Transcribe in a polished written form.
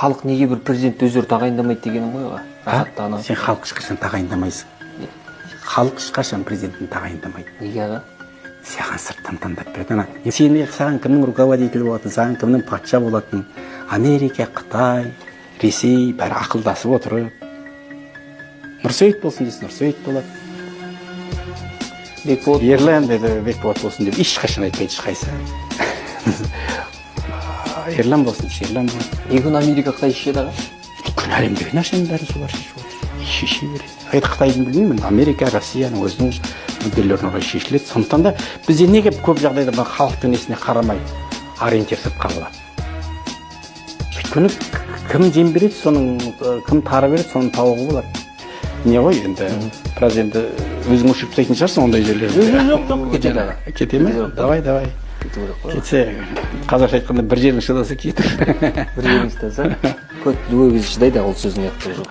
Халық неге бір президентті өздері тағайындамайды дегенім ғой, аға. Рахаттанып. Сен халық ешқашан тағайындамайсың. Халық ешқашан президентін тағайындамайды. Неге, аға? Саған сырттан таңдап береді. Ана сені, саған кімнің руководитель болатынын, саған кімнің патша болатынын Америка, Қытай, Ресей, бәрі ақылдасып отырып, Нұрсейіт болсын десе, Нұрсейіт болады. Бекболат. Ерлан деді, Бекболат болсын деп ешқашан айтпайды ешқайсысы. Ерлан болсын десе, Ерлан болады. Неге оны Америка, Қытай шешеді, аға? Бүкіл әлемдегі нәрсенің бәрін солар шешіп отыр, шеше береді. Енді Қытайдың білмеймін, Америка, Россияның өзінің мүдделеріне орай шешіледі. Сондықтан да бізде неге көп жағдайда мына халықтың несіне қарамай ориентир сыртқа болады? Өйткені кім жем береді, соның, кім тары береді, соның тауығы болады. Не ғой енді, біраз енді өзің өшіріп тастайтын шығарсың ондай жерлерді. Жоқ, кетеді, аға. Кете ме? Давай, давай. Кету керек қой. Кетсе, қазақша айтқанда, бір жерің шыдаса, кетір. Бір жерің шыдаса, көт любой кезде шыдайды, ол сөздің аяқтығы жоқ.